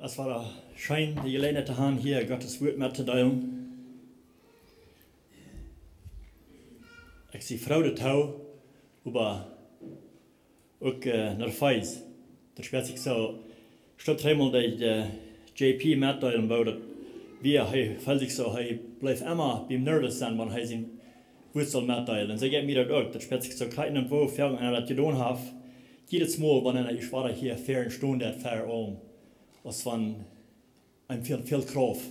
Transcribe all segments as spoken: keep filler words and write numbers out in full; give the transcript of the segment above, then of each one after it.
Es wada scheen, de Jeläajenheit to haben, hia Gottes Wuat mettodeelen. Ekj sie froo doatoo, oba uk, äh, nervees. Daut spieet sikj soo, staut eemol de, de J P metdeelen, woo daut wia, hee feeld sikj soo, hee bleef emma biem nervös sennen, wan hee sien Wuat sull metdeelen. Un soo jeit mie daut uk. Daut spieet sikj soo, krakjt endoont, woo väl eena daut jedonen haft, jiedet Mol, wan eena ieescht wada hia väa stonen deit, väa Oagen, aus wan een väl, väl Krauft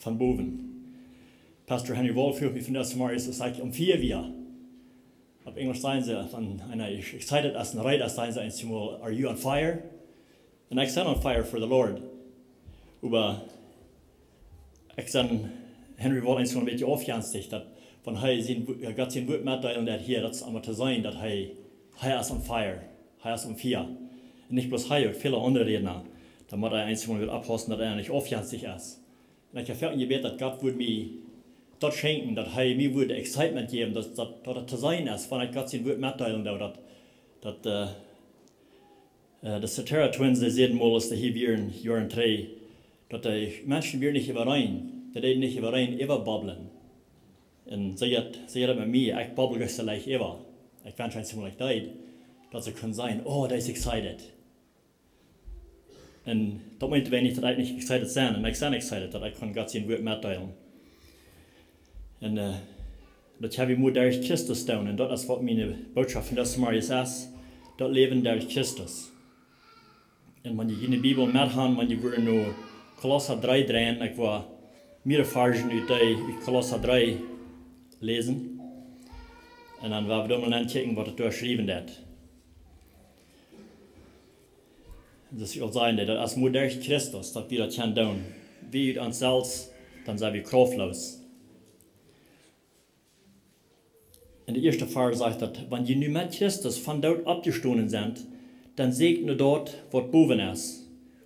von bowen. Pastor Henry Wall fruach mie vondoag zemorjes, aus ekj om vea wia. Opp Enjlisch sajen see, wan eena ieescht excited es un reed es, sajen see eemol, "Are you on fire?" Un ekj sie on fire for the Lord. Oba ekj sie Henry Wall eemol een bät aufjenstich, daut wan hee sien Wu-, jo, Gott sien Wuat metdeelen deit hia, daut es emma to seenen, daut hee, hee es on fire, hee es on fire. Un nich bloos hee, uk väle aundre Rädna. Dan mott eena eemol wada oppaussen, daut eena nich aufjenstich es. Un ekj haud väl jebät, daut Gott wudd mie daut schenkjen, daut hee mie wudd excitement jäwen, daut, daut, daut et to seenen es, wan ekj Gott sien Wuat metdeelen doo, daut, daut, äh, äh, de Cetera Twins, dee säden mol, aus dee hia wieren, Joaren trigj, daut de Menschen wieren nich äwareen, dee deeden nich äwareen äwababblen. Un soo jeit, soo jeit daut met mie, ekj babbel nich soo leicht äwa. Ekj wensch eemol, ekj deed, daut see kunnen sajen, "Oh, dee es excited." Un daut meent nich, daut ekj nich excited sie. Un ekj sie excited, daut ekj kaun Gott sien Wuat metdeelen. Un, äh, daut hab wie mol derch Christus doonen. Un daut es, waut miene Botschaft vondoag zemorjes es. Daut Läwen derch Christus. Un wan jie june Bibel met haben, wan jie wudden no Kolossa dree dreien, ekj woa mea Varzen ut dee, ut Kolossa dree läsen. Un dan woa wie doa mol ankjikjen, waut et doa jeschräwen steit. Daut es aul sajen, daut es mol derch Christus, daut wie daut kjennen doonen. Wie ut ons selfst, dan sent wie krauftloos. En de ieeschte Varsch sajcht daut, "Wan jie nu met Christus vom Doot oppjestonen sent, dan sieekjt no daut, waut bowen es,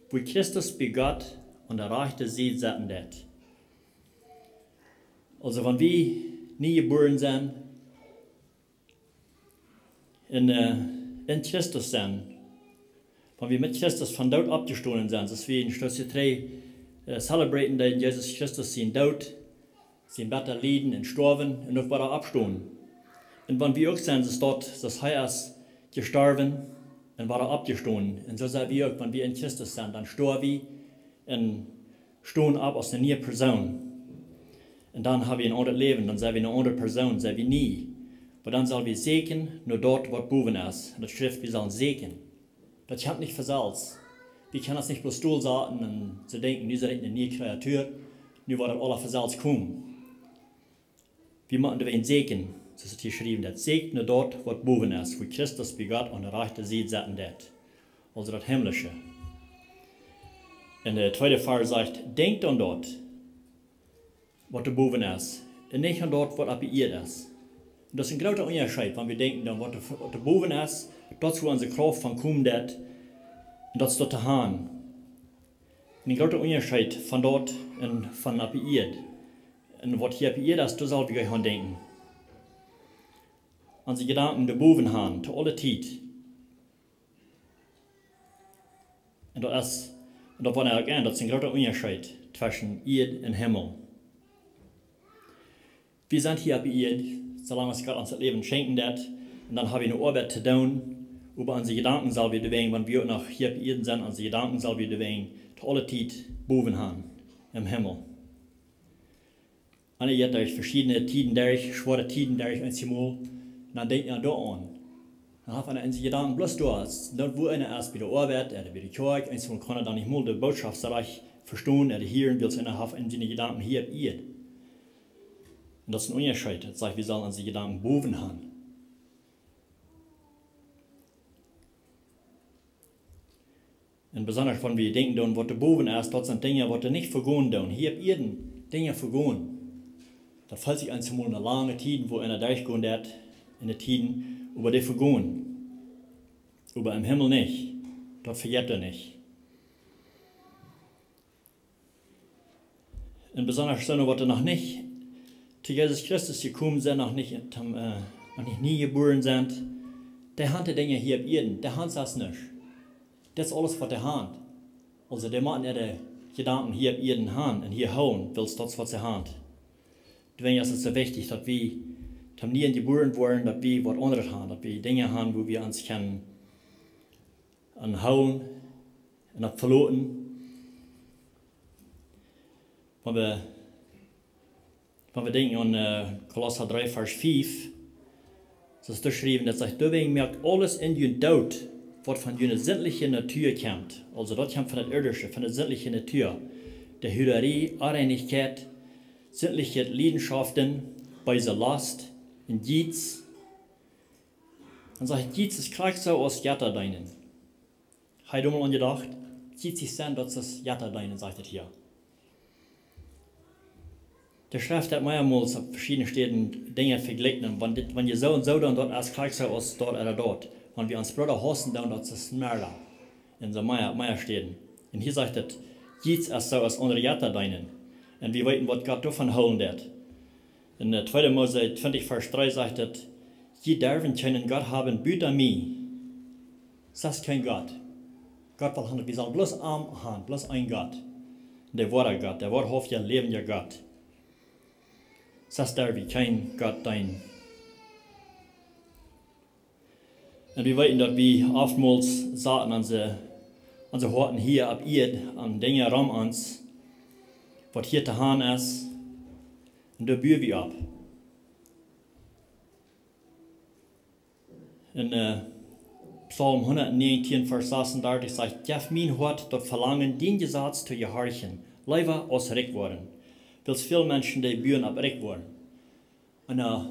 wua Christus bie Gott aun de rajchte Sied setten deit." Aulsoo, wan wie nie jebuaren sent, en, äh, en Christus sent, wan wie met Christus vom Doot oppjestonen sent, soo aus wie en Stootje dree, äh, celebraten deeden, Jesus Christus sien Doot, sien betta Lieden un Stoawen un uk wada oppstonen. Un wan wie uk sent, soo aus daut, soo aus hee es jestorwen un wada oppjestonen. Un soo sent wie uk, wan wie en Christus sent, dan stoaw wie un stonen opp aus eene niee Persoon. Un dan hab wie een aundret Läwen, dan sent wie eene aundre Persoon, sent wie nie. Oba dan sell wie sieekjen no daut, waut bowen es. Un daut schrift, wie sellen sieekjen. Daut kjemt nich von selfst. Wie kjennen ons nich bloos stolsaten un soo denkjen, nu sie ekj eene niee Kreatua, nu woat daut aules von selfst komen. Wie motten doawäajen sieekjen, soo aus et hia jeschräwen steit, sieekjt no daut, waut bowen es, wua Christus bie Gott aun de rajchte Sied setten deit. Aulsoo daut Himmlische. Un de tweede Varsch sajcht, denkjt aun daut, waut doa bowen es, un nich aun daut, waut oppe Ieed es. Un daut es een groota Unjascheet, wan wie denkjen dan, waut doa, waut doa bowen es, daut es, wua onse Krauft von komen deit, un daut es daut to haben. Een groota Unjascheet von daut un von oppe Ieed. Un waut hia oppe Ieed es, doa sell wie aun denkjen. Onse Jedanken doa bowen haben, to aule Tiet. Un daut es, un daut woat uk en, daut es een groota Unjascheet tweschen Ieed un Himmel. Wie sent hia oppe Ieed, soo lang aus Gott ons daut Läwen schenkjen deit, un dan hab wie eene Oabeit to doonen, oba onse Jedanken sell wie doawäajen, wan wie uk noch hia oppe Ieed sent, onse Jedanken sell wie doawäajen, to aule Tiet bowen haben, em Himmel. Un eena jeit derch veschiedne Tieden derch, schwoare Tieden derch, eenjemol, un dan denkjt eena doaraun. Dan haft eena siene Jedanken bloos doa, daut wua eena es, bie de Oabeit, ooda bie de Kjoakj, eenjemol kaun eena dan nich mol de Botschaft soo rajcht vestonen, ooda hieren, wiels eena haft en siene Jedanken hia oppe Ieed. Un daut es een Unjascheet. Daut sajcht, wie sellen onse Jedanken bowen haben. Un besonda, wan wie denkjen dan, waut doa bowen es, daut sent Dinja, waut doa nich vegonen doonen. Hia oppe Ieed, Dinja vegonen. Daut feelt sikj eenjemol eene lange Tiet, wua eena derchgonen deit, en de Tieden, oba dee vegonen. Oba em Himmel nich. Daut vejeit doa nich. Un besonda soone, waut doa noch nich to Jesus Christus jekomen sent, noch nich, äh, noch nich nie jebuaren sent, dee haben de Dinja hia oppe Ieed, dee haben sest nuscht. Daut es aules, waut dee haben. Aulsoo, dee motten äare Jedanken hia opp Ieed han un hia hoolen, wiels daut es waut see han. Doawäajen es et soo wichtich, daut wie toom nieen jebuaren woaren, daut wie waut aundret han, daut wie Dinja han, wua wie ons kjennen aunhoolen un opp veloten. Wan wie Wan wie denkjen aun, äh, Kolossa dree, Varsch fief, daut es jeschräwen, daut sajcht: "Doawäajen moakt aules en junt doot, waut von june sintliche Natua kjemt." Aulsoo, daut kjemt von daut irdische, von de sintliche Natua. De Hurarie, Onreinichkjeit, sintliche Liedenschoften, beese Lost un Jiets. Dan sajcht et, Jiets es krakjt soo aus Jetta deenen. Hab jie doa mol aun jedocht? Jietsich sennen, daut es Jetta deenen, sajcht et hia. De Schreft haft meamols opp veschiedne Städen Dinja vejlikjt. Wan dit, wan jie soo un soo doonen, daut es krakjt soo aus daut ooda daut. Wan wie onsen Brooda hausen doonen, daut es Merda. Un soo mea, mea Städen. Un hia sajcht et, Jiets es soo aus aundre Jetta deenen. Un wie weeten, waut Gott doavon hoolen deit. En, äh, tweede Mose twintich, Varsch dree sajcht et: "Jie derwen kjeenen Gott haben buta mie." Sest kjeen Gott. Gott well han, wie sellen bloos am han, bloos een Gott. De woare Gott, de woarhauftje, läwendje Gott. Sest derw wie kjeen Gott deenen. Un wie weeten, daut wie oftmols saten onse, onse Hoaten hia opp Ieed aun Dinja rom ons, waut hia to han es, un doa buen wie opp. En, äh, Psalm hundatnäajentieen, Varsch sasuntachentich sajcht: "Jeff mien Hoat daut Velangen, dien Jesaz to jehorchen, leewa aus rikj woaren." Wiels väl Menschen, dee buen opp rikj woaren. Un, äh,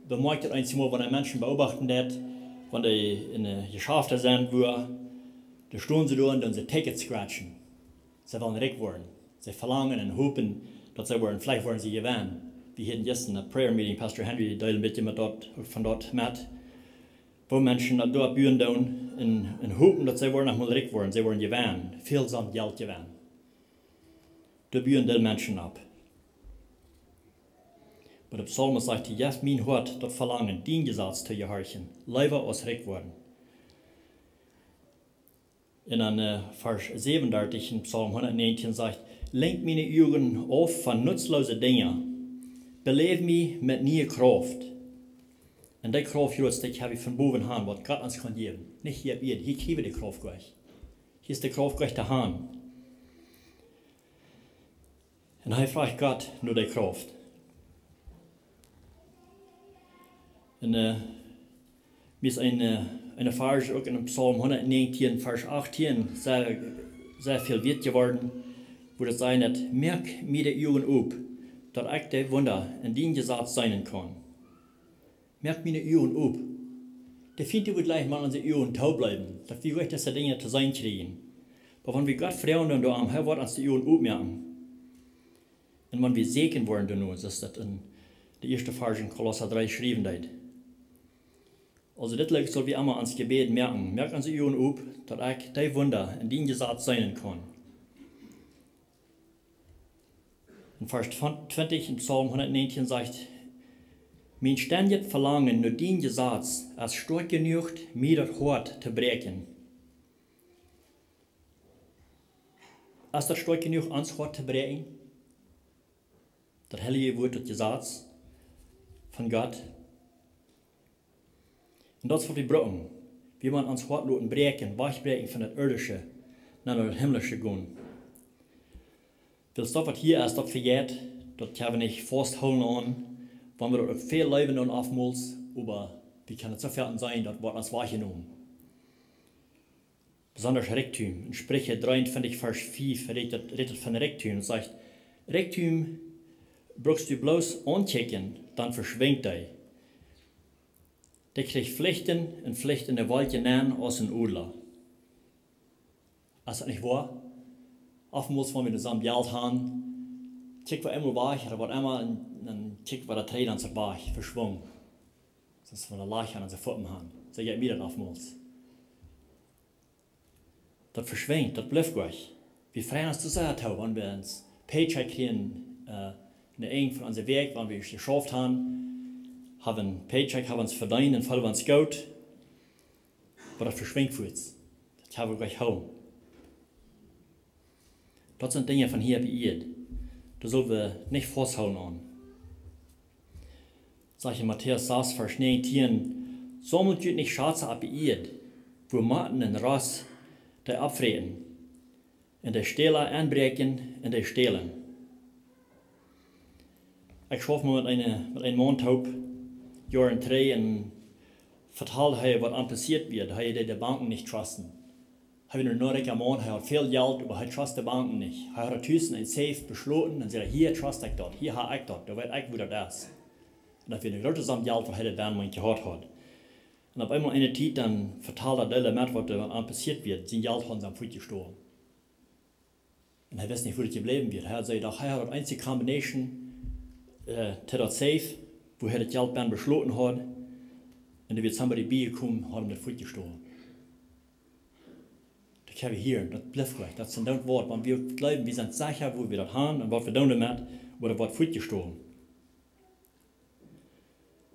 wie moakjen daut eensjemol, wan een Mensch beobachten deit, wan dee en, äh, Jeschafte sent, wua, dan stonen see doa un doonen see Tickets scratchen. See wellen rikj woaren. See velangen un hopen, daut see woaren, veleicht woaren see jewennen. Wie hauden jistren eene Prayer Meeting, Pastor Henry deed een bät met daut, von daut met. Wua Menschen daut doa buen doonen un, un hopen, daut see woaren noch mol rikj woaren. See woaren jewennen. Väl soont Jelt jewennen. Doa buen dee Menschen opp. Oba de Psalmist sajcht: "Jeff mien Hoat daut Velangen, dien Jesaz to jehorchen, leewa aus rikj woaren." Un dan, äh, Varsch säwenundartich en Psalm hundatnäajentieen sajcht: "Lenkj miene Uagen auf von nutzlose Dinja, beläw mie met niee Krauft." Un dee Krauft, jrod, dee hab wie von bowen han, waut Gott ons kaun jäwen. Nich hia opp Ieed, hia kjrie wie de Krauft jlikj. Hia es de Krauft jlikj to han. Un hee fruach Gott no de Krauft. Un, äh, mie es een, äh, een Varsch uk en Psalm hundatnäajentieen, Varsch achtieen, sea, sea väl wieet jeworden, wua daut sajcht: "Moak mie de Uagen op, daut ekj de Wunda en dien Jesaz seenen kaun." Moak miene Uagen op. De Fient woat jlikj mau onse Uagen toobliewen, daut wie jlikj dise Dinja to seenen kjrieen. Oba wan wie Gott froagen, dan doa am, hee woat ons de Uagen opmoaken. Un wan wie säkjen woaren doano, soo aus daut en de ieeschte Varsch en Kolossa dree schriewen deed. Aulsoo, dit Lied sell wie emma ons Jebäd moaken: "Moak onse Uagen op, daut ekj dee Wunda en dien Jesaz seenen kaun." En Varsch twintich en Psalm hundatnäajentieen sajcht: "Mien stendjet Velangen no dien Jesaz es stoakj jenuach, mie daut Hoat to bräakjen." Es daut stoakj jenuach, ons Hoat to bräakjen? Daut heilje Wuat, daut Jesaz von Gott. Un daut es waut wie brucken. Wie motten ons Hoat loten bräakjen, wajchbräakjen von daut irdische, no daut himlische gonen. Wiels daut waut hia es, daut vejeit, daut kjenn wie nich fausthoolen aun, wan wie daut uk väl leewen doonen oftmols, oba wie kjennen soo väl seenen, daut woat ons wajchjenomen. Besondasch Rikjdom. En Spricha dreeuntwintich, Varsch fief, rät et, rät et von Rikjdom. Et sajcht: "Rikjdom brukst du bloos aunkjikjen, dan veschwinjt dee. Dee kjricht Flichten un flicht en de Wolkjen nenn aus een Odla." Es daut nich woa? Oftmols, wan wie soo väl Jelt han, kjikj wie eemol wajch, ooda waut emma, un dan kjikj wie daut trigj, dan es et wajch, veschwungen. Daut es von de Lajch aun onse Foten han. Soo jeit mie daut oftmols. Daut veschwinjt, daut blift nich. Wie freien ons soo sea too, wan wie ons Paycheck kjrieen, äh, aum Enj von onse Wäakj, wan wie jeschauft han, haben een Paycheck, haben ons vedeent un feelen ons goot. Oba daut veschwinjt fuaz. Daut kjenn wie nich hoolen. Daut sent Dinja von hia opp de Ieed. Doa sell wie nich fausthoolen aun. Sajcht en Matäus sas, Varsch näajentieen: "Saumelt junt nich Schazen opp de Ieed, wua Motten un Rost dee oppfräten, un de Stäla enbräakjen un dee stälen." Ekj schauft mol met een, met een Maun toop, Joaren trigj, un vetald hee, waut am passieet wia. Hee deed de Banken nich trusten. Hee wia een rikja Maun, hee haud väl Jelt, oba hee trust de Banken nich. Hee haud daut tus en een safe beschloten un säd: "Hia trust ekj daut, hia hab ekj daut, doa weet ekj, wua daut es." Un daut wia eene groote Som Jelt, waut hee doa bennen jehaut haud. Un opp eemol eene Tiet, dan vetald hee de Lüd met, waut doa aun passieet wia. Sien Jelt hauden see am fuatjestolen. Un hee wist nich, wua daut jebläwen wia. Hee haud, säd hee, hee haud daut eensje combination, äh, to daut safe, wua hee daut Jelt bennen beschloten haud. Un doa wia somebody biejekomen, haud am daut fuatjestolen. Daut kjenn wie hieren, daut blift jlikj. Daut sent, don't worry, wan wie jleewen, wie sent secha, wua wie daut haben un waut wie doonen doamet, woat daut fuatjestolen.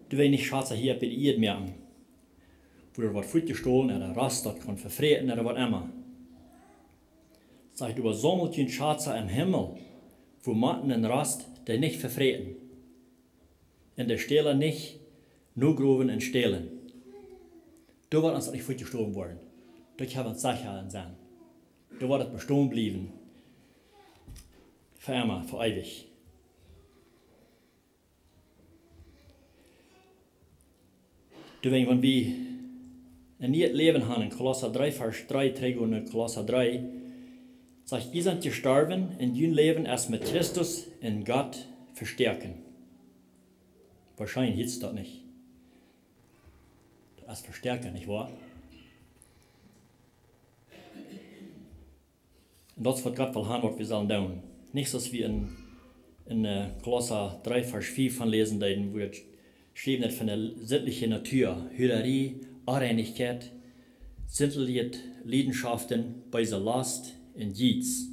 Doa well wie nich Schazen hia opp de Ieed moaken, wua daut woat fuatjestolen, ooda Rost daut kaun vefräten, ooda waut emma. Sajcht: "Oba saumelt junt Schazen em Himmel, wua Motten un Rost dee nich vefräten, un de Stäla nich nogrowen un stälen." Doa woat ons daut nich fuatjestolen woaren. Doa kjenn wie secha en sennen. Doa woat daut bestonen bliewen. Fa emma, fa eewich. Doawäajen, wan wie een nieet Läwen haben, en Kolossa dree, Varsch dree, trigj gonen no Kolossa dree, sajcht: "Jie sent jestorwen un jun Läwen es met Christus en Gott vestoaken." Woarschienlich hieet daut nich. Daut es vestoaken, nich woa? Un daut es, waut Gott well haben, waut wie sellen doonen. Nich soo aus wie en, en, äh, Kolossa dree, Varsch fief von läsen deeden, wua daut schrift von de sittliche Natua: Hurarie, Onreinichkjeit, sintelje Leidenschaften, beese Lost un Jiez.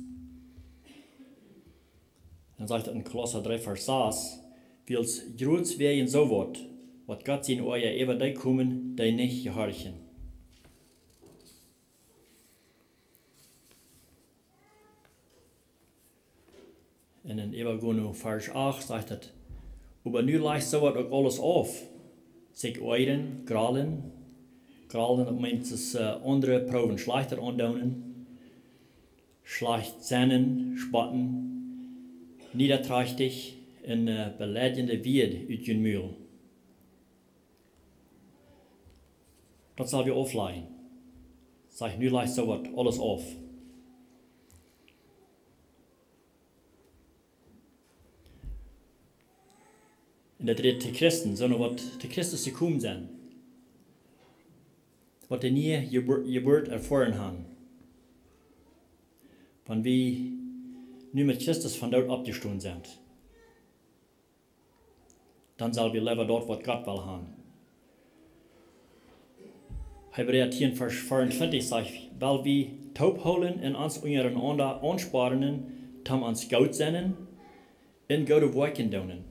Dan sajcht et en Kolossa dree, Varsch sas: "Wiels jrods wäajen soo waut, woat Gott sien Oaja äwa dee komen, dee nich jehorchen." Un en Evagono Varsch acht sajcht et: "Oba nu lajcht soo waut uk aules auf: Sikj oajren, grollen." Grollen, daut meent, daut, äh, aundre proowen schlajchtet aundoonen. Schlajcht sennen, spotten, niederträchtig un, äh, beleidichende Wieed ut jun Mul. Daut sell wie auflajen. Sajcht: "Nu lajcht soo waut aules auf." Un daut rät to Christen, soone waut to Christus jekomen sent, waut de niee Jebur-, Jeburt erfoaren haben. Wan wie nu met Christus von doot oppjestonen sent, dan sell wie läwen daut, waut Gott well haben. Hebräa tieen, Varsch veeauntwintich sajcht: "Well wie toophoolen un ons unjarenaunda aunspornen, toom ons goot sennen un goode Woakjen doonen."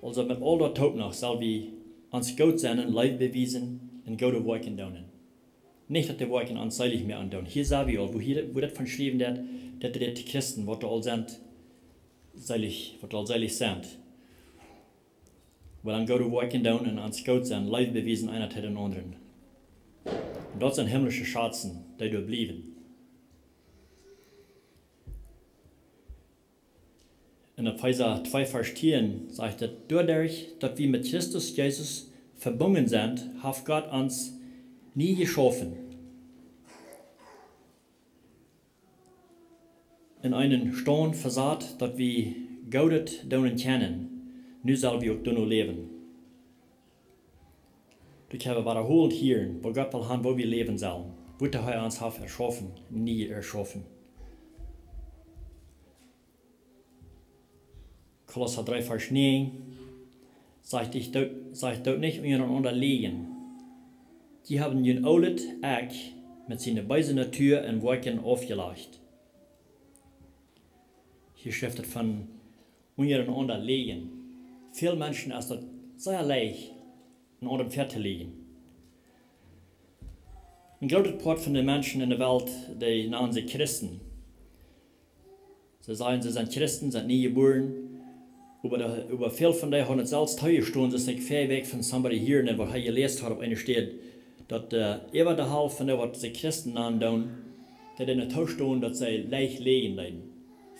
Aulsoo met aul daut toop noch sell wie ons goot sennen, Leew bewiesen un goode Woakjen doonen. Nich daut de Woakjen ons seelich moaken doonen. Hia sent wie aul, wua hia, wua daut von jeschräwen woat, daut de Christen, waut aul sent, seelich, waut aul seelich sent. Wie dan goode Woakjen doonen un ons goot sennen, Leew bewiesen eena to dän aundren. Un daut sent himmlische Schazen, dee doa bliewen. En Efeesa twee, Varsch tieen sajcht et: "Doaderch, daut wie met Christus Jesus vebungen sent, haft Gott ons nie jeschaufen." En eenen Staund vesat, daut wie Goodet doonen kjennen. Nu sell wie uk doano läwen. Daut haben wie wadaholt hia, woo Gott well haben, woo wie läwen sellen. Wuato hee ons haft erschaufen, nie erschaufen. Kolossa dree, Varsch näajen sajcht: "Ekj doot, sajcht, doot nich unjarenaunda lieejen. Jie haben jun oolet Ekj met siene beese Natua un Woakjen aufjelajcht." Hia schrift et von unjarenaunda lieejen. Väl Menschen es daut sea leicht, een aundren väatolieejen. Een grootet Poat von de Menschen en de Welt, dee nanen sikj Christen. See sajen, see sent Christen, sent nie jebuaren. Oba, de, oba väl von dee haben et selfst toojestonen, soo aus ekj ver Wäakj von somebody hieed, un waut hee jeläst haud opp eene Städ, daut, äh, äwa de Halft von dee, waut sikj Christen nanen doonen, dee doonen toostonen, daut see leicht läajen deeden.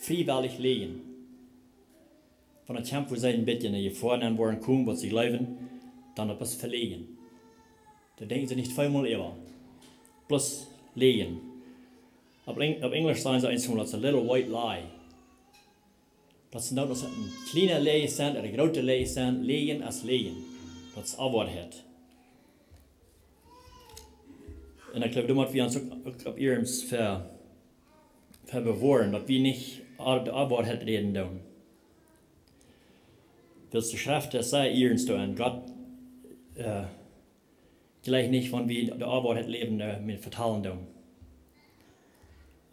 Friewellich läajen. Von daut kjemt, wua see een bät enne Jefoa woaren komen, waut see jleewen, dan daut es veläajen. Doa denkjen see nich tweemol äwa. Bloos läajen. Opp Eng-, opp Enjlisch sajen see eemol, "That's a little white lie." Daut es dan, daut see een kjliena Läajen sent, ooda groote Läajen sent, läajen es läajen. Daut es Onwoarheit. Un ekj jleew, doa motten wie ons uk, uk opp iernst ver-, ver bewoaren, daut wie nich a-, de Onwoarheit räden doonen. Wiels de Schreft es sea iernst doa un Gott, äh, jleicht nich, wan wie de Onwoarheit läwen, äh, met vetalen doonen.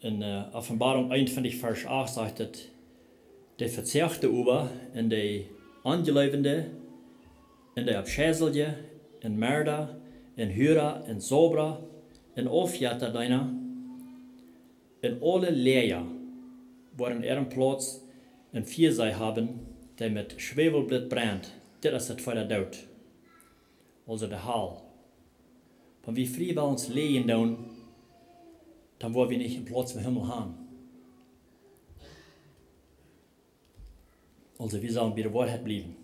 En, äh, Openboarunk eenuntwintich, Varsch acht sajcht et: "De Vezechte oba, un de Onjleewende, un de Aufscheisliche, un Merda, un Hura, un Saubra, un Aufjettadeena, un aule Läaja woaren äaren Plauz em Fia haben, dee met Schwäwelblit brennt." Dit es de tweede Doot. Aulsoo de Hal. Wan wie friewellich läajen doonen, dan woa wie nich een Plauz em Himmel haben. Aulsoo, wie sellen bie de Woarheit bliewen.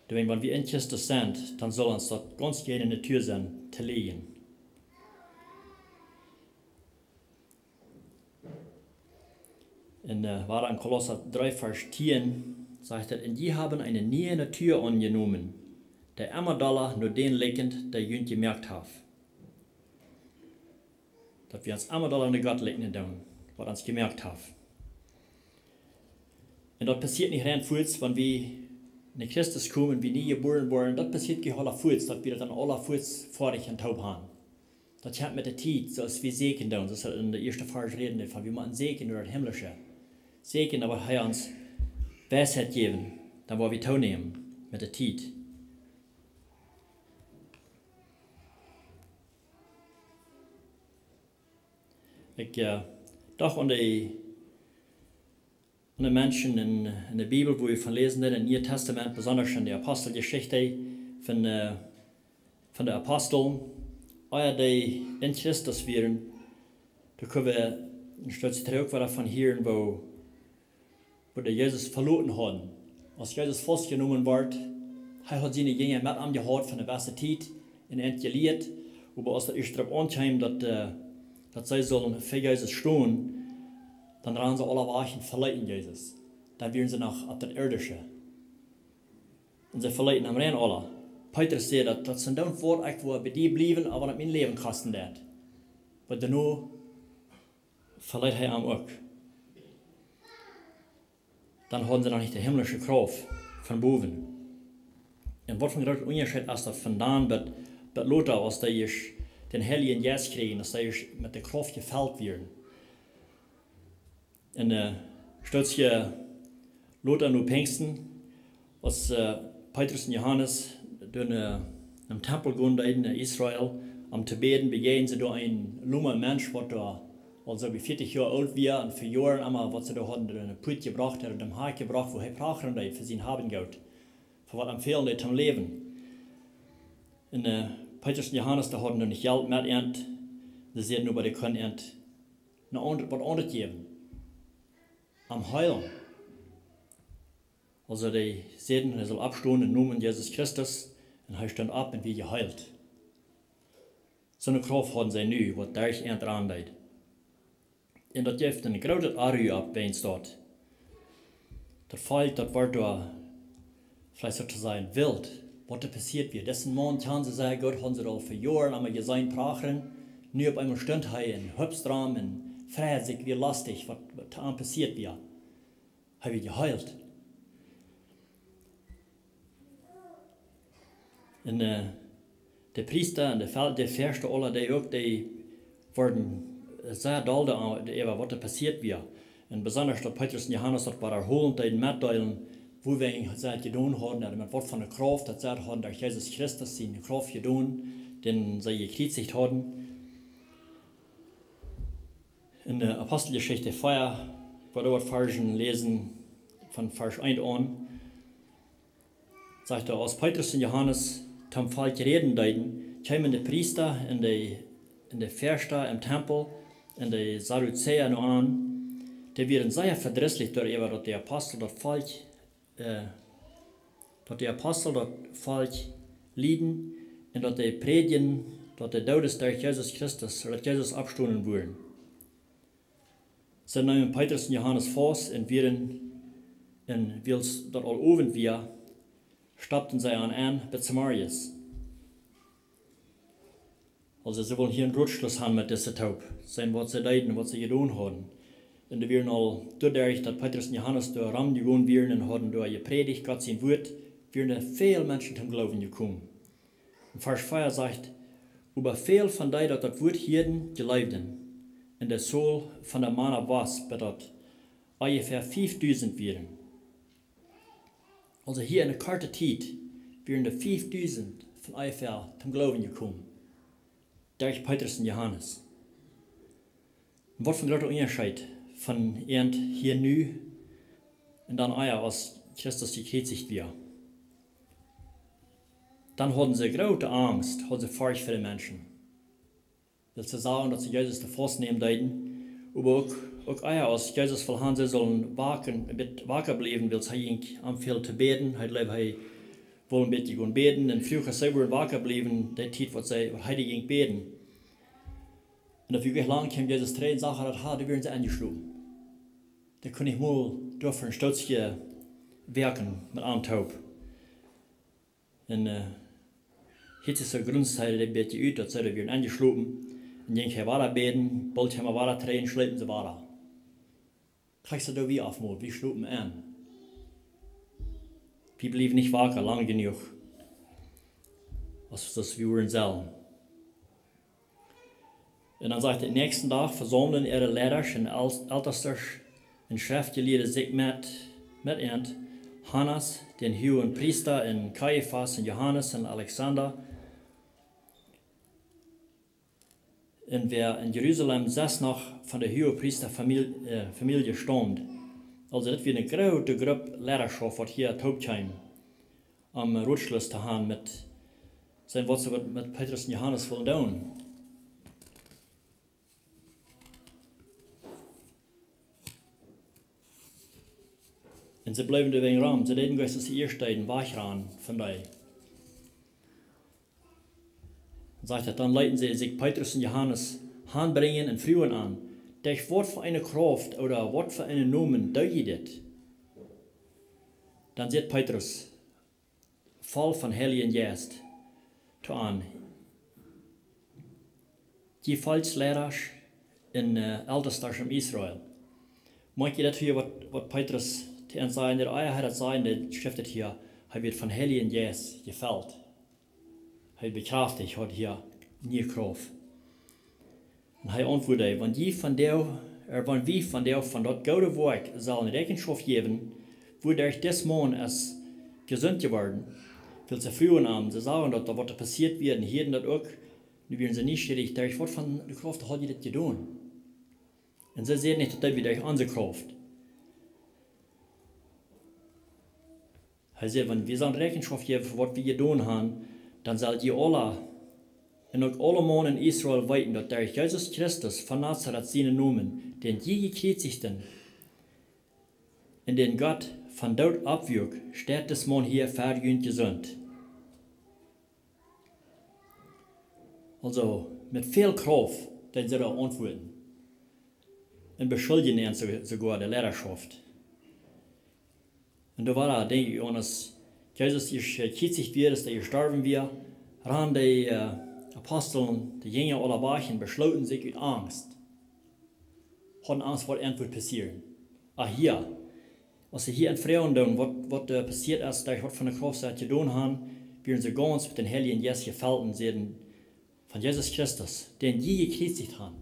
Doawäajen, wan wie en Christus sent, dan saul ons daut gaunz jäajen Natua sennen, to läajen. En, äh, wada en Kolossa dree, Varsch tieen, sajcht et: "Un jie haben eene niee Natua aunjenomen, dee emma dolla no dän likjent, dee junt jemoakt haft." Daut wie ons emma dolla no Gott likjnen doonen, waut ons jemoakt haft. Un daut passieet nich rein fuaz, wan wie no Christus komen, wie nie jebuaren woaren. Daut passieet nich aula fuaz, daut wie daut dan aula fuaz foadich en toop haben. Daut kjemt met de Tiet, soo aus wie säkjen doonen, soo aus et en de ieeschte Varsch räden deed, von wie motten säkjen no daut Himlische. Säkjen, daut waut hee ons Weisheit jäwen, dan woa wie toonämen met de Tiet. Ekj, äh, docht aun de, aun de Menschen en, en de Bibel, wua wie von läsen, en daut Niee Tastament, besonda en de Aposteljeschicht, von, äh, von de Apostel, ea dee en Christus wieren, doa kjenn wie een Stootje trigj uk wada von hieren, wua wua dee Jesus veloten hauden. Aus Jesus faustjenomen wort, hee haud siene Jinja met am jehaut fa ne jewesse Tiet un an jelieet, oba aus daut ieescht doaropp aunkjeem, daut, äh, daut see sullen fa Jesus stonen, dan randen see aula wajch un veleeten Jesus. Dan wieren see noch opp daut Irdische. Un see veleeten am rein aula. Petrus säd daut, daut sent dan woat ekj woa bie die bliewen, oba daut mien Läwen kosten deit. Oba doano veleet hee am uk. Dan hauden see noch nich de himlische Krauft von bowen. Un waut fa een groota Unjascheet es daut von dan bat, bat lota, aus dee ieescht dän Heiljen Jeist kjrieejen, aus dee ieescht met de Krauft jefelt wieren. Un, äh, Stootje lota no Pinjsten, aus, äh, Petrus un Johanes doa, äh, em Tempel gonen deeden en Israel, om to bäden, bejäajenden see doa een loma Mensch, waut doa aulsoo bie vieetich Joa oolt wia un fa Joaren emma, waut see doa hauden, doa en de Puat jebrocht, ooda dän Hakj jebrocht, wua hee prachren deed fa sien Haben un Goot, fa waut am fälen deed toom läwen. Un, äh, Petrus un Johanes, dee hauden noch nich Jelt met an, dee säden oba, dee kunnen an een aundret, waut aundret jäwen. Am heelen. Aulsoo dee säden, hee sull oppstonen em Nomen Jesus Christus, un hee stunt opp un wia jeheelt. Soone Krauft hauden see nu, waut derch an rannen deed. Un daut jeef een grootet Onru opp, wäajen daut, daut Volkj, daut wort doa veleicht soo to sajen wilt, waut doa passieet wia. Disen Maun kjanen see sea goot, hauden see aul fa Joaren emma jeseenen prachren. Nu opp eemol stunt hee un hupst rom un freid sikj, wia lostich, waut, waut to am passieet wia. Hee wia jeheelt. Un, äh, de Priesta un de Fel-, de Fieeschte aula, dee uk, dee worden, äh, sea doll doa-, doaräwa, waut doa passieet wia. Un besonda daut Petrus un Johanes daut wadaholent deeden metdeelen, wuawäajen see daut jedonen hauden, un met waut fa ne Krauft daut see hauden derch Jesus Christus siene Krauft jedonen, dän see jekjriezicht hauden. En de Aposteljeschicht vea, wua wie waut Varzen läsen, von Varsch eent aun, sajcht hee: Aus Petrus un Johanes toom Volkj räden deeden, kjeemen de Priesta un de, un de Väastaa em Tempel un de Sadduzäa no an. Dee wieren sea vedrisslich doaräwa, daut de Apostel daut Volkj, äh, daut de Apostel daut Volkj lieeden un daut dee prädjen, daut de Doodes derch Jesus Christus, daut Jesus oppstonen wia. See neemen Petrus un Johanes faust un wieren, un wiels daut aul Owent wia, stoppten see an en bat zemorjes. Aulsoo, see wullen hia een Rotschluss han met dise Toop, seenen waut see deeden, waut see jedonen hauden. Un dee wieren aul doaderch, daut Petrus un Johanes doa rom jegonen wieren un hauden doa jeprädicht Gott sien Wuat, wieren doa väl Menschen toom Gloowen jekomen. En Varsch vea sajcht: Oba väl von dee, daut daut Wuat hieeden, jleewden. Un de Tol von de Mana wia, bat daut onjefäa fiefdusent wieren. Aulsoo hia en eene korte Tiet wieren doa fiefdusent von onjefäa toom Gloowen jekomen, derch Petrus un Johanes. Waut fa een groota Unjascheet von an hia nu un dan ea, aus Christus jekjriezicht wia. Dan hauden see groote Angst, hauden see Forcht fa de Menschen. Wiels see sagen, daut see Jesus to faust nämen deeden. Oba uk, uk ea, aus Jesus wull han, see sullen waken, een bät waka bliewen, wiels hee jinkj aun väl to bäden. Hee jleewd, hee wull een bät gonen bäden. Un fruach, aus see wudden waka bliewen, dee Tiet, waut see, waut hee dee jinkj bäden. Un daut wia nich lang, kjeem Jesus trigj un sach, daut hee, dee wieren see enjeschlopen. Dee kunn nich mol doa fa een Stootje woaken met an toop. Un, äh, hee sach soo, grunzte hee een bät ut, daut see doa wieren enjeschlopen. Un jinkj hee wada bäden, boolt hee mau wada trigj un schleepen see wada. Krakjt soo doo wie oftmol, wie schlopen en. Wie bliewen nich waka lang jenuach, aus, aus wie wudden sellen. Un dan sajcht et: Dän näakjsten Dach vesaumlen äare Leidasch un El-, Eltestasch un Schreftjelieede sikj met, met an, Hannas, dän huagen Priesta, un Kajafas un Johanes un Alexander, un wäa en Jerusalem sest noch von de Huagepriesta Famiel-, äh, Famielje staumd. Aulsoo, daut wia eene groote Grupp Leidaschoft, waut hia toop kjeem, om Rotschluss to han met, seenen waut see met, met Petrus un Johanes wullen doonen. Un see bleewen doawäajen rom. See deeden, soo aus see ieescht deeden, wajchranen von dee. Dan sajcht et: Dan leeten see sikj Petrus un Johanes hanbrinjen un fruagen an: Derch waut fa eene Krauft ooda waut fa eenen Nomen doo jie dit? Dan sajcht Petrus, voll vom Heiljen Jeist, to an: Jie Volkjsleidasch un, äh, Eltestasch en Israel. Moakt jie daut hia, waut, waut Petrus to an säd, daut ea hee daut säd, daut schrift et hia, hee wort vom Heiljen Jeist jefelt. Hee bekjräftich, haud hia niee Krauft. Un hee auntwuad: Wan jie von doa, äh, wan wie von doa, von daut goode Woakj sellen Räakjenschoft jäwen, wuaderch dis Maun es jesunt jeworden, wiels see fruagen am, see sagen, daut doa waut passieet wia, un hieeden daut uk, nu wieren see nieschierich, derch waut fa eene Krauft haud hee dit jedonen. Un see säden nich, daut daut wia derch onse Krauft. Hee säd: Wan wie sellen Räakjenschoft jäwen fa waut wie jedonen han, dan sell jie aula un uk aule Maun en Israel weeten, daut derch Jesus Christus von Nazaret sienen Nomen, dän jie jekjriezichten un dän Gott von doot oppwuak, steit dis Maun hia ver junt jesunt. Aulsoo, met väl Krauft deeden see doa auntwuaden. Un beschuljen an soo-, soogoa de Leidaschoft. Un doa wia, denkj ekj, aus Jesus ieescht jekjriezicht wia, aus hee jestorwen wia, randen de, äh, Apostel, de Jinja aula wajch un beschlooten sikj ut Angst. Hauden Angst, waut ent wudd passieren. Ah, hia, aus see hia an fruagen doonen, waut, waut, äh, passieet es, derch waut fa eene Krauft see daut jedonen han, wieren see gaunz met dän Heiljen Jeist jefelt un säden: Von Jesus Christus, dän jie jekjriezicht han,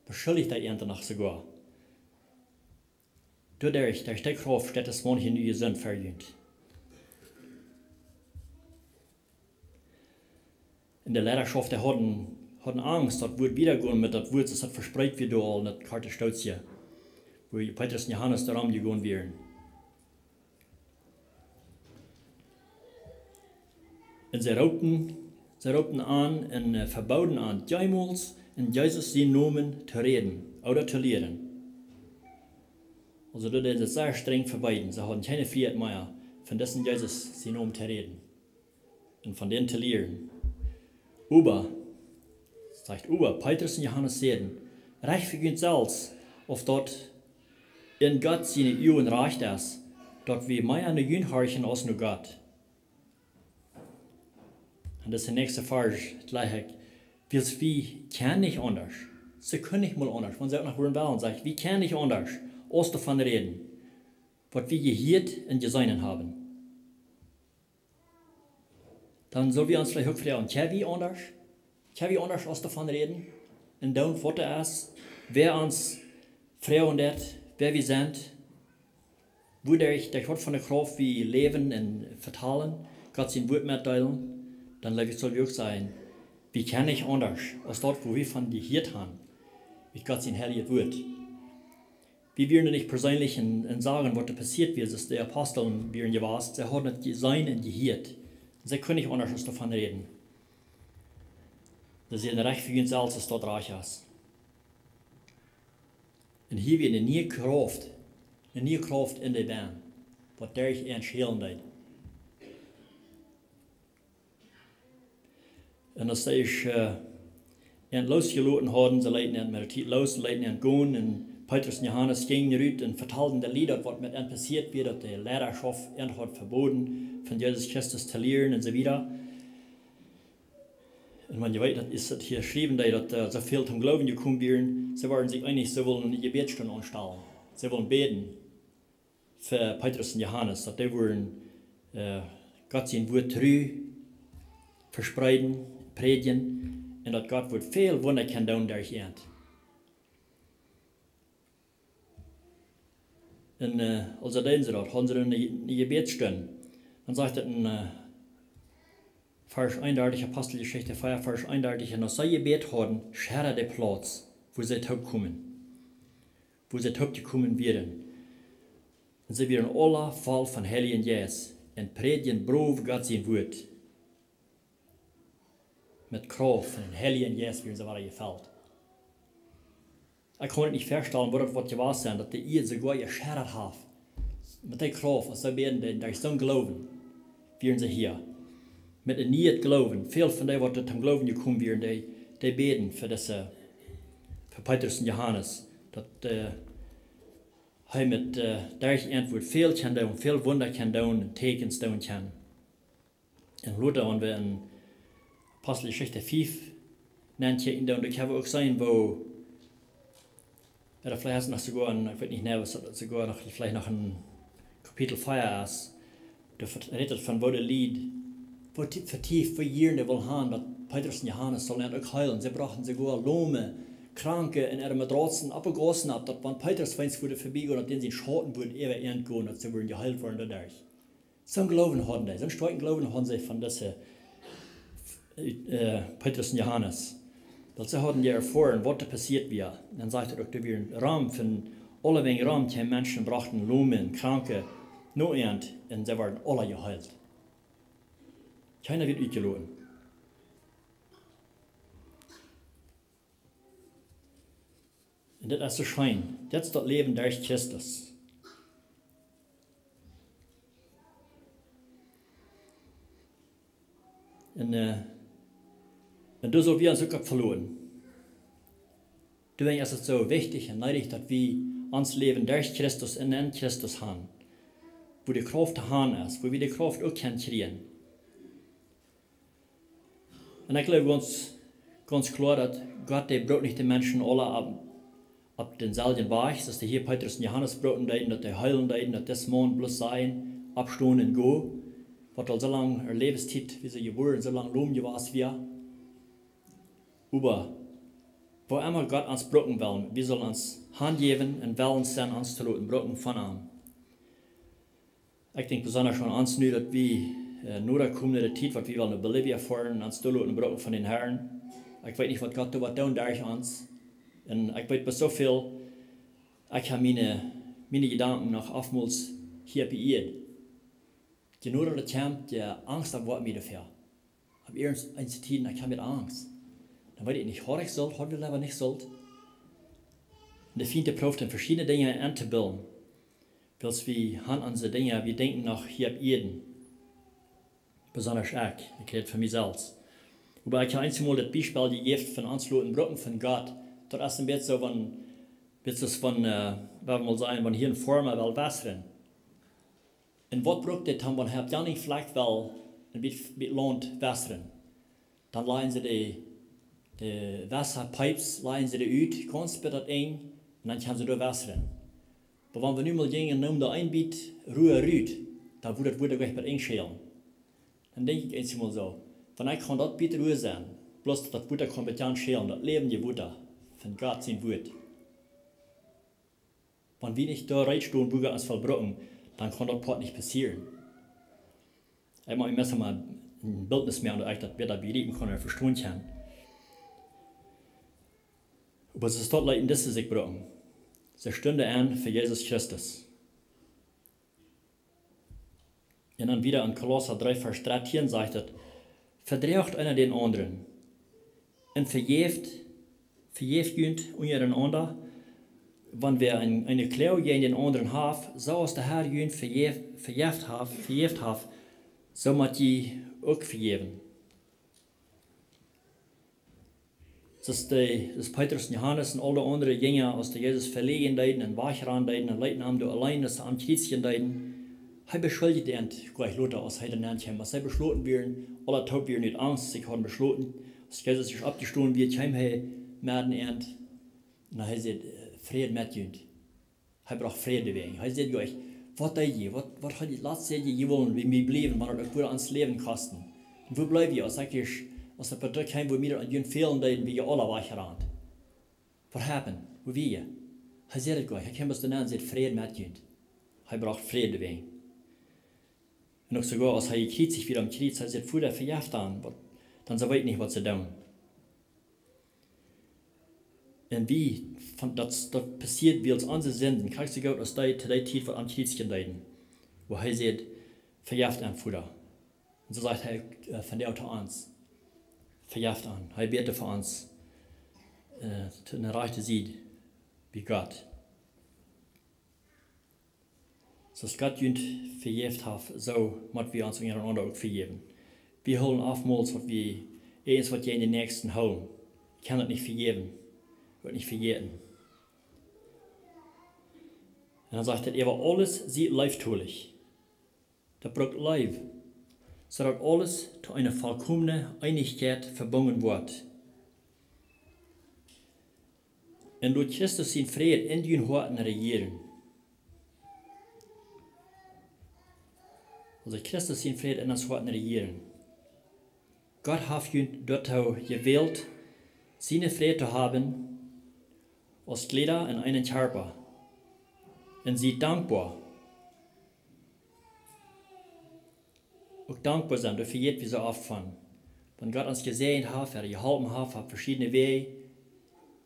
beschuljen dee an noch soogoa. Doaderch, derch dee Krauft steit dis Maun hia nu jesunt ver junt. Un de Leidaschoft, dee hauden hauden Angst, daut wudd wieda gonen met daut Wuat, soo aus daut vespreet wia doa aul en daut korte Stootje, wua Petrus un Johanes doarom jegonen wieren. Un see roopten, see roopten an un, äh, vebooden an, jemols en Jesus sienen Nomen to räden ooda to lieren. Aulsoo, daut es sea strenj vebeeden. See hauden kjeene Frieheit mea, von disen Jesus sienen Nomen to räden un von dän to lieren. Oba, sajcht, oba Petrus un Johanes säden: Rechtfieet junt selfst, auf daut en Gott siene Uagen rajcht es, daut wie mea no junt horchen aus no Gott. Un daut es de näakjste Varsch, jlikj ekj, wiels wie kjennen nich aundasch. See kunnen nich mol aundasch, wan see uk noch wudden wellen, sajcht, wie kjennen nich aundasch aus doavon räden, waut wie jehieet un jeseenen haben. Dan sell wie ons veleicht uk froagen, kjenn wie aundasch? Kjenn wie aundasch aus doavon räden? Un dan, waut doa es, wäa ons froagen deit, wäa wie sent, woo derch, derch waut von de Krauft wie läwen un vetalen, Gott sien Wuat metdeelen, dan jleew ekj, sell wie uk sajen, wie kjennen nich aundasch aus daut, waut wie von jehieet haben, ut Gott sien heiljet Wuat. Wie wieren doa nich perseenlich un, un sagen, waut doa passieet wia, aus de Apostel wieren jewast. See hauden daut jeseenen un jehieet. See kunnen nich aundasch aus doavon räden. Daut see rechtfieet junt selfst, aus daut rajcht es. Un hia wia eene niee Krauft, eene niee Krauft en de Bän, waut derch an schälen deed. Un aus see, äh, an losjeloten hauden, see leeten an met de Tiet los un leeten an gonen. Un Petrus un Johanes jinjen rut un vetalden de Lied, waut met an passieet wia, daut de Lierarschoft an haud vebooden, von Jesus Christus to lieren un soo wieda. Un wan jie weeten, daut es daut hia jeschräwen, daut, daut, äh, soo väl toom Gloowen jekomen wieren, see wieren sikj eenich, see wullen eene Jebädsstund aunstalen. See wullen bäden fa Petrus un Johanes, daut dee wudden, äh, Gott sien Wuat tru vespreeden, prädjen, un daut Gott wudd väl Wunda kjennen doonen derch an. Un, äh, aulsoo deeden see daut, hauden see eene, eene Jebädsstund. Dan sajcht daut en, äh, Varsch eenundartich, Aposteljeschicht vea, Varsch eenundartich: Un aus see jebät hauden, scheddad de Plauz, wua see toopkomen, wua see toopjekomen wieren. Un see wieren aula voll vom Heiljen Jeist un prädjden brow Gott sien Wuat. Met Krauft von dän Heiljen Jeist wieren see wada jefelt. Ekj kaun mie nich väastalen, woo daut woat jewast sennen, daut de Ieed soogoa jescheddad haft. Met dee Krauft, aus see bäden deeden, derch soon Gloowen, wieren see hia. Met een nieen Gloowen. Väl von dee, waut doa toom Gloowen jekomen wieren, dee, dee bäden fa dise, fa Petrus un Johanes, daut, äh, hee met, äh, derch an wudd väl kjennen doonen, väl Wunda kjennen doonen un Tieekjens doonen kjennen. Un lota, wan wie en Aposteljeschicht fiew nenkjikjen, dan, dan kjenn wie uk seenen, woo, jo, veleicht es noch soogoa en, ekj weet nich, nä, es daut soogoa noch, veleicht noch en Kapitel vea es, doa vet-, rät et von, woo de Lied, woo tie-, vetieft, woo jieren dee wullen han, daut Petrus un Johanes sullen an uk heelen. See brochten soogoa Lome, Kranke un äare Matratzen opp de Gaussen opp, daut wan Petrus weens wudd vebiegonen, daut dän sien Schauten wudd äwa an gonen, daut see wudden jeheelt woaren doaderch. Soon Gloowen hauden dee, soon stoakjen Gloowen hauden see von dise, äh, Petrus un Johanes. Daut see hauden je erfoaren, waut doa passieet wia. Dan sajcht et uk, doa wieren rom von, aulawäajen rom kjeemen Menschen, brochten Lome, Kranke no an, un see worden aula jeheelt. Kjeena wort utjeloten. Un dit es soo scheen. Dit es daut Läwen derch Christus. Un, äh, un doa sell wie ons uk opp veloten. Doawäajen es et soo wichtich un needich, daut wie ons Läwen derch Christus un en Christus han. Wua de Krauft to han es, wua wie de Krauft uk kjennen kjrieen. Un ekj jleew gaunz, gaunz kloa, daut Gott, dee brukt nich de Menschen aula opp, opp dänselwjen Wajch, soo aus dee hia Petrus un Johanes brucken deeden, daut dee heelen deeden, daut dis Maun bloos sajen, oppstonen un go, waut aul soo lang äa Läwenstiet, wia see jebuaren, soo lang lom jewast wia. Oba woo emma Gott ons brucken well, wie sellen ons hanjäwen un wellens sennen, ons to loten brucken von am. Ekj denkj besonda aun ons nu, daut wie, äh, no de komende Tiet, waut wie wellen no Bolivia foaren, ons doa loten brucken von dän Harn. Ekj weet nich, waut Gott doa woat doonen derch ons. Un ekj weet bloos soo väl, ekj hab miene, miene Jedanken noch oftmols hia opp de Ieed. Je noda daut kjemt, je angsta woat mie doafäa. Opp ieeschte Tieden, ekj hab mea Angst. Dan weet ekj nich, haud ekj sult, haud wie leewa nich sult. Un de Fient, dee proowt en veschiedne Dinja entobillen. Wiels wie han aun onse Dinja, wie denkjen noch hia opp Ieed. Besondasch ekj, ekj räd fa mie selfst. Oba ekj hab eemol daut Biespel jejäft von ons loten brucken von Gott. Daut es een bät soo wan, bät soo wan, äh, woo wie mol sajen, wan hia een Foarma well wotren. Un waut brukt dee dan, wan hee opp de aundre Flakj well een bät, bät Launt wotren? Dan lajen see de, de Wotapipes, lajen see dee ut, gaunz bat daut Enj, un dan kjennen see doa wotren. Oba wan wie nu mol jinjen un neemen doa een bät Rua rut, dan wudd daut Wota jlikj bat Enj schälen. Dan denkj ekj eemol soo, wan ekj kaun daut bät Rua sennen, bloos daut daut Wota kaun bat Enj schälen, daut läwendje Wota von Gott sien Wuat. Wan wie nich doa reed stonen, wua Gott ons well brucken, dan kaun daut Poat nich passieren. Ekj mott mie meist mol een Bildnis moaken, daut ekj daut bäta bejriepen kaun un vestonen kaun. Oba soo es daut, leeten dise sikj brucken. See stunden en fa Jesus Christus. Un dan wada en Kolossa dree Varsch dartieen sajcht et: Vedroacht eena dän aundren un vejäft, vejäft junt unjarenaunda, wan wäa een, eene Kloag jäajen dän aundren haft, soo aus de Herr junt vejäft, vejäft haft, vejäft haft, soo mott jie uk vejäwen. Soo aus de, soo aus Petrus un Johanes un aul de aundre Jinja, aus dee Jesus veläajnen deeden un wajchrannen deeden un leeten am doa auleen, aus see am kjriezjen deeden, hee beschuldjt an jlikj lota, aus hee doa nenn kjeem, aus see beschloten wieren, aula toop wieren ut Angst, see hauden beschloten, aus Jesus es oppjestonen wia, kjeem hee met an, un hee säd: Fräd met junt. Hee brocht Fräd doawäajen. Hee säd: Jie, waut deed jie? Waut, waut haud jie latst, säd jie, jie wullen bie mie bliewen, wan daut uk wudd ons Läwen kosten? Un wua bleef jie, aus ekj hia, aus daut Poat kjeem, wua mie daut aun junt fälen deed, un wie aula wajchranden? What happened? Wua wia jie? Hee säd et jlikj. Hee kjeem bloos doa nenn un säd: Fräd met junt. Hee brocht Fräd doawäajen. Un uk soogoa aus hee jekjriezicht wia aum Kjriez, hee säd: Voda, vejeff an, waut, dan see weeten nich, waut see doonen. Un wie, von, daut, daut passieet wiels onse Sinden, krakjt soo goot aus dee, to dee Tiet waut aum Kjriez deeden. Wua hee säd: Vejeff an, Voda. Un soo sajcht hee, äh, vondoag to ons: Vejeff an. Hee bät fa ons, äh, to de rajchte Sied bie Gott. Soo aus Gott junt vejäft haft, soo mott wie ons unjarenaunda uk vejäwen. Wie hoolen oftmols, waut wie, irjent waut jäajen dän Näakjsten hoolen. Ekj kaun daut nich vejäwen. Woat nich vejäten. Un dan sajcht et: Äwa aules siet leeftolich. Daut brukt Leew, soo daut aules to eene vollkomne Eenichkjeit vebungen woat. Un lot Christus sien Fräd en june Hoaten rejieren. Aulsoo Christus sien Fräd en ons Hoaten rejieren. Gott haft junt doatoo jewält, sienen Fräd to haben, aus Jlieda en eenen Kjarpa. Un siet dankboa. Uk dankboa sennen, doa vejät wie soo oft von. Wan Gott ons jesäajent haft, ooda jeholpen haft opp veschiedne Wäaj,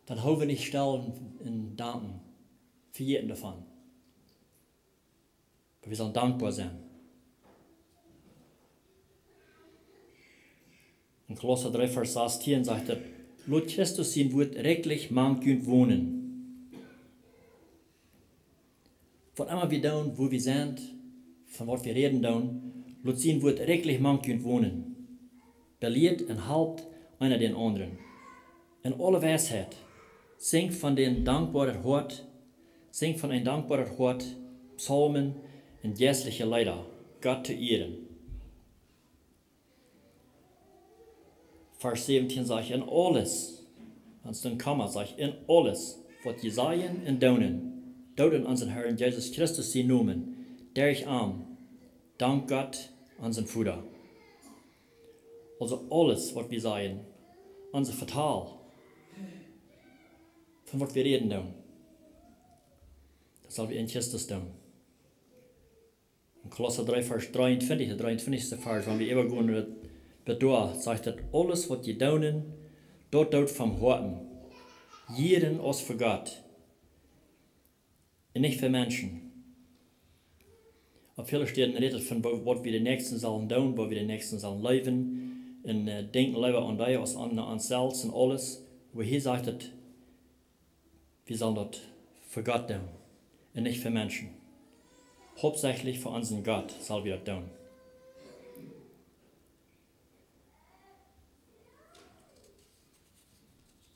dan hoolen wie nich stell un, un danken, vejäten doavon. Oba wie sellen dankboa sennen. En Kolossa dree Varsch sastieen sajcht et: Lot Christus sien Wuat rikjlich mank junt wonen. Waut emma wie doonen, wua wie sent, von waut wie räden doonen, lot sien Wuat rikjlich mank junt wonen. Belieet un halpt eena dän aundren en aule Weisheit. Sinjt von een dankboaret Hoat, sinjt von een dankboaret Hoat Psalmen un jeistelje Leeda, Gott to ieren. Varsch säwentieen sajcht: En aules, dan es een Komma, sajcht: En aules, waut jie sajen un doonen, doot en onsen Herrn Jesus Christus sienen Nomen, derch am, dankt Gott, onsen Voda. Aulsoo aules, waut wie sajen, onse Vetal, von waut wie räden doonen, daut sell wie en Christus doonen. En Kolossa dree Varsch dreeuntwintich, de dreeuntwintichste Varsch, wan wie äwagonen bat doa, sajcht et: Aules, waut jie doonen, Daut deit von Hoaten jieren aus fa Gott un nich fa Menschen. Opp väle Städen rät et von woo, waut wie dän Näakjsten sellen doonen, woo wie dän Näakjsten sellen leewen, un, äh, denkjen leewa aun dee aus aun, aun ons selfst un aules. Oba hia sajcht et, wie sellen daut fa Gott doonen un nich fa Menschen. Hauptsächlich fa onsen Gott sell wie daut doonen.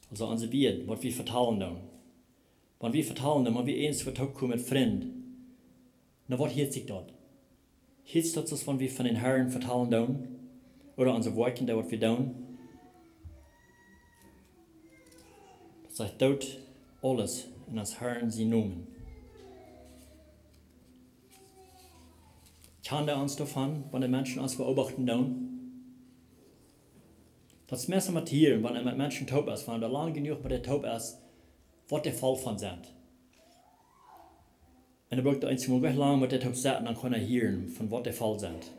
Aulsoo onse Wieed, waut wie vetalen doonen. Wan wie vetalen doonen, wan wie eent waut toop komen met Frind, na, waut hieet sikj daut? Hieet sikj daut, aus wan wie von dän Herrn vetalen doonen? Ooda onse Woakjen, dee waut wie doonen? Daut sajcht, doot aules en ons Herrn sien Nomen. Kjanen dee ons doavon, wan de Menschen ons beobachten doonen? Daut es meist met hia, wan eena met Menschen toop es, wan eena lang jenuach met dee toop es, waut dee voll von sent. Un dan brukt eena eenjemol nich lang met dee toop setten, dan kaun eena hieren von waut dee voll sent.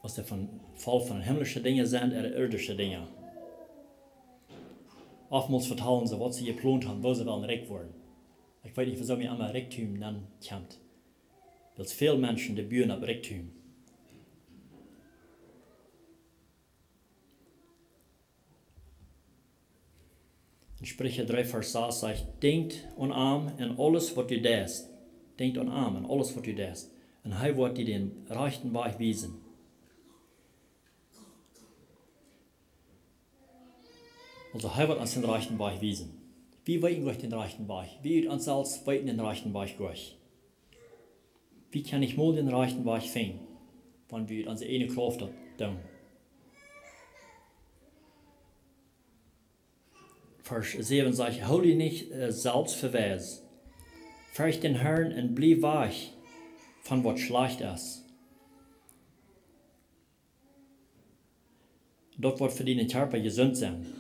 Aus dee von, voll von himmlische Dinja sent ooda irdische Dinja. Oftmols vetalen see, waut see jeplont haben, woo see wellen rikj woaren. Ekj weet nich, wuarom mie emma Rikjdom dan kjemt. Wiels väl Menschen, dee buen opp Rikjdom. En Spricha dree Varsch sas sajcht: "Denkjt aun am en aules waut du deist." Denkjt aun am en aules waut du deist. Un hee woat die dän rajchten Wajch wiesen. Aulsoo, hee woat ons dän rajchten Wajch wiesen. Wie weeten goanich dän rajchten Wajch. Wie ut ons selfst weeten dän rajchten Wajch goanich. Wie kjennen nich mol dän rajchten Wajch finjen, wan wie ut onse ieejne Krauft daut doonen. Varsch säwen sajcht: "Hool die nich, äh, selfst fa weis. Fercht dän Herrn un bliew wajch von waut schlajcht es." Daut woat fa dienen Kjarpa jesunt sennen.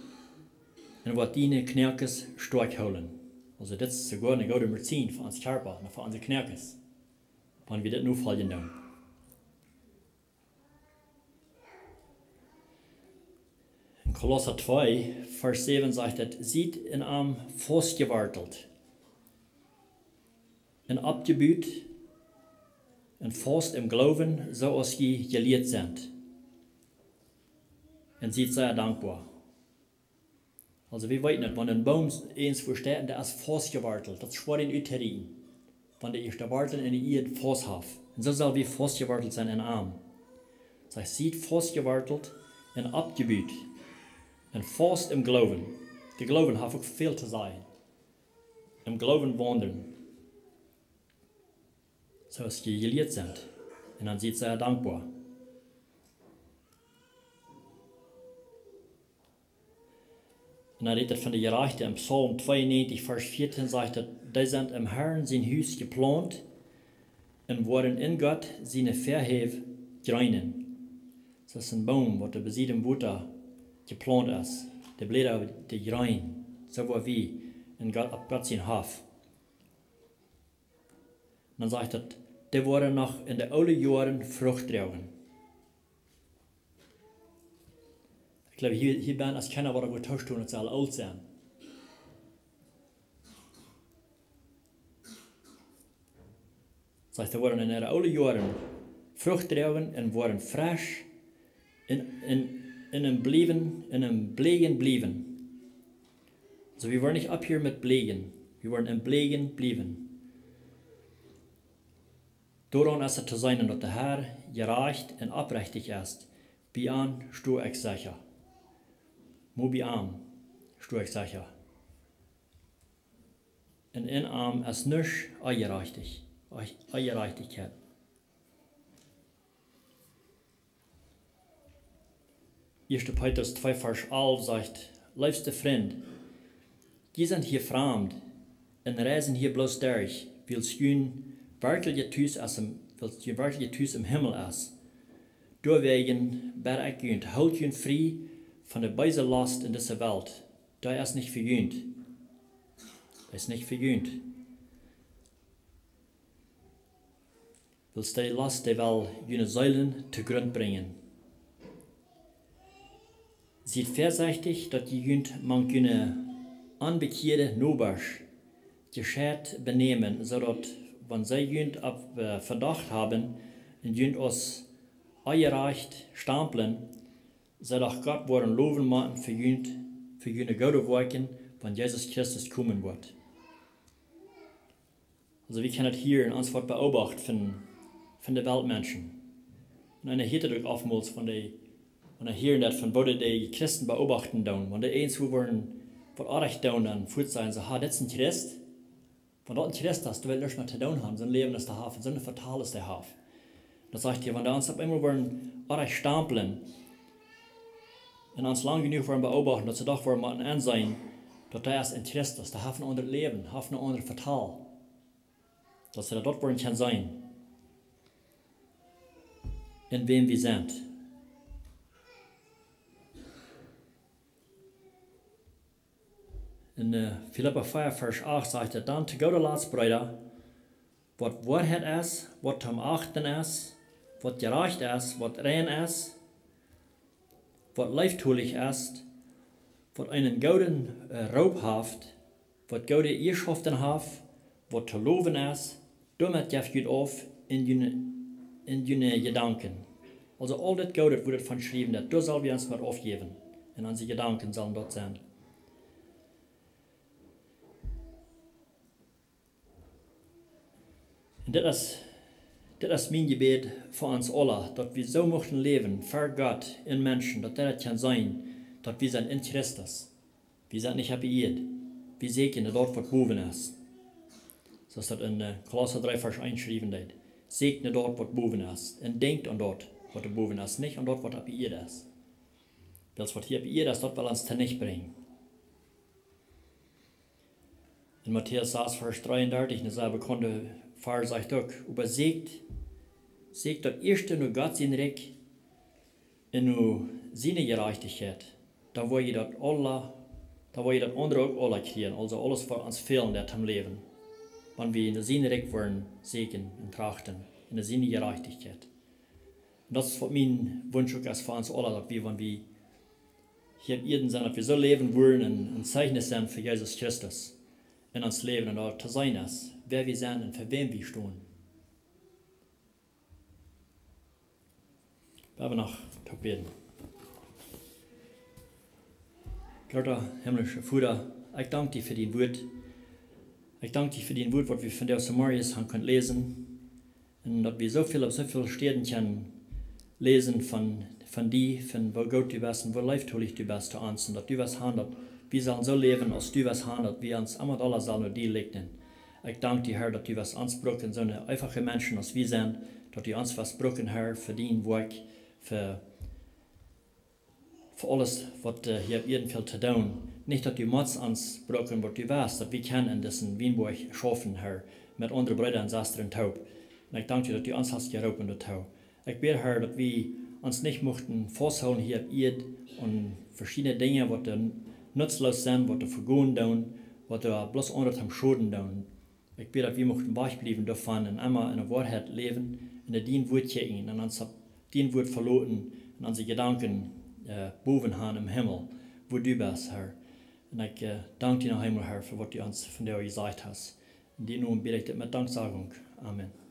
Un woat diene Knoakes stoakj hoolen. Aulsoo, dit es soogoa eene goode Medizin fa ons Kjarpa un fa onse Knoakes, wan wie dit nofoljen doonen. En Kolossa twee, Varsch säwen sajcht et: "Siet en am faustjewartelt un oppjebut un faust em Gloowen, soo aus jie jelieet sent. Un siet sea dankboa." Aulsoo, wie weeten daut, wan een Boom eent wua steit un dee es faustjewartelt, daut es schwoa dän uttotrakjen, wan dee ieeschte Wartlen en de Ieed faust haft. Un soo sell wie faustjewartelt sennen en am. Daut sajcht: "Siet faustjewartelt un oppjebut un faust em Gloowen." De Gloowen haft uk väl to sajen. Em Gloowen waundlen, soo aus jie jelieet sent. Un dan siet sea dankboa. Un dan rät et von de Jerajchte en Psalm tweeunnegentig, Varsch vieetieen, sajcht et: "Dee sent em Herrn sien Hus jeplaunt un woaren en Gott siene Väahäw jreenen." Daut es een Boom, waut doa bie däm Wota jeplaunt es. De Bläda, dee jreenen. Soo woa wie en Gott, opp Gott sien Hoff. Dan sajcht et: "Dee woaren noch en de oole Joaren Frucht droagen." Ekj jleew, hia, hia bennen es kjeena, waut woat toostonen, daut see aul oolt sent. Sajcht, dee woaren en äare oole Joaren Frucht droagen un woaren fresch en, en, en am bliewen, en am blieejen bliewen. Soo, wie woaren nich opphieren met blieejen. Wie woaren em Blieejen bliewen. Doaraun es et to seenen, daut de Herr jerajcht un oprechtich es. Bie am sto ekj secha. Mau bie am sto ekj secha. Un en am es nuscht Onjerajchtich-, Onjerajchtichkjeit. Ieeschte Petrus twee Varsch alf sajcht: "Leefste Frind, jie sent hia framd un reisen hia bloos derch, wiels jun werkjlichet Tus es em, wiels jun werkjlichet Tus em Himmel es. Doawäajen bäd ekj junt, hoolt junt frie von de beese Lost en dise Welt." Dee es nich fa junt. Dee es nich fa junt. Wiels dee Lost, dee well june Seelen to Grunt brinjen. Siet väasechtich, daut jie junt mank june onbekjieede Nobasch jescheit benämen, soo daut, wan see junt opp, äh, Vedocht haben un junt aus onjerajcht stamplen, see doch Gott woaren lowen motten fa junt, fa june goode Woakjen, wan Jesus Christus komen woat. Aulsoo, wie kjennen daut hia en ons waut beobacht von, von de Weltmenschen. Un eena hieet daut uk oftmols von de, wan eena hieet daut von woo dee de Christen beobachten doonen. Wan dee eent woaren waut oajch doonen, dan fuaz sajen see: "Ha, dit es een Christ." Wan daut een Christ es, dan well ekj nuscht met to doonen haben, soon Läwen aus dee haft, soon Vetal aus dee haft. Daut sajcht hia, wan dee ons opp eemol woaren oajch stamplen un ons lang jenuach woaren beobachten, daut see doch woaren motten enseenen, daut dee es een Christ, dee haft een aundret Läwen, haft een aundret Vetal. Daut see daut woaren kjennen seenen, en wäm wie sent. En, äh, Filippa vea, Varsch acht sajcht et dan: "To gooda Latst, Breeda, waut Woarheit es, waut toom achten es, waut jerajcht es, waut rein es, waut leeftolich es, waut eenen gooden, äh, Roop haft, waut goode Ieeschoften haft, waut to lowen es, doamet jeft junt auf en june, en june Jedanken." Aulsoo aul dit Goodet, wua et von jeschräwen woat, doa sell wie ons met aufjäwen. Un onse Jedanken sellen daut sennen. Un dit es, dit es mien Jebäd fa ons aula, daut wie soo muchten läwen, fa Gott un Menschen, daut dee daut kjennen seenen, daut wie sent en Christus. Wie sent nich opp de Ieed. Wie säkjen no daut, waut bowen es. Soo aus daut en, äh, Kolossa dree Varsch eent jeschräwen steit: "Säkjt no daut, waut bowen es, un denkjt aun daut, waut doa bowen es, nich aun daut, waut opp de Ieed es." Wiels waut hia opp de Ieed es, daut well ons to nuscht brinjen. En Matäus sas, Varsch dreeundartich, een sea bekaunda Varsch, sajcht uk: "Oba säkjt, säkjt daut ieeschte no Gott sien Rikj un no siene Jerajchtichkjeit, dan woa jie daut aula, dan woa jie daut aundre uk aula kjrieen." Aulsoo aules, waut ons fält en dit Läwen, wan wie no sien Rikj woaren säkjen un trachten, un no siene Jerajchtichkjeit. Un daut es waut mien Wunsch uk es fa ons aula, daut wie, wan wie hia opp Ieed sent, daut wie soo läwen woaren un een Zeichnis sennen fa Jesus Christus en ons Läwen un daut to seenen es, wäa wie sent un fa wäm wie stonen. Wie haben noch to bäden. Groota himmlischa Voda, ekj dank die fa dien Wort. Ekj dank die fa dien Wort, waut wie vondoag zemorjes haben kunt läsen. Un daut wie soo väl, opp soo väl Städen kjennen läsen von, von die, von woo goot du best un woo leeftolich du best to ons. Un daut du west han, daut wie sellen soo läwen, aus du west han, daut wie ons emma dolla sellen no die likjnen. Ekj dank die, Herr, daut du west ons brucken, soone eefache Menschen aus wie sent, daut du ons west brucken, Herr, fa dien Woakj, fa, fa aules, waut, äh, hia opp Ieed fält to doonen. Nich daut du motst ons brucken, waut du west, daut wie kjennen en disen Wienboajch schaufen, Herr, met aundre Breeda un Sestren toop. Un ekj dank die, daut du ons hast jeroopen doatoo. Ekj bäd, Herr, daut wie ons nich muchten fausthoolen hia opp Ieed aun veschiedne Dinja, waut doa nutzloos sent, waut doa vegonen doonen, waut doa bloos aundre toom Schoden doonen. Ekj bäd, daut wie muchten wajchbliewen doavon un emma en de Woarheit läwen, en dien Wort kjikjen un ons opp dien Wort veloten un onse Jedanken, äh, bowen han em Himmel, wua du best, Herr. Un ekj, äh, dank die noch eemol, Herr, fa waut du ons vondoag jesajcht hast. En dienen Nomen bäd ekj dit met Danksagunk. Amen.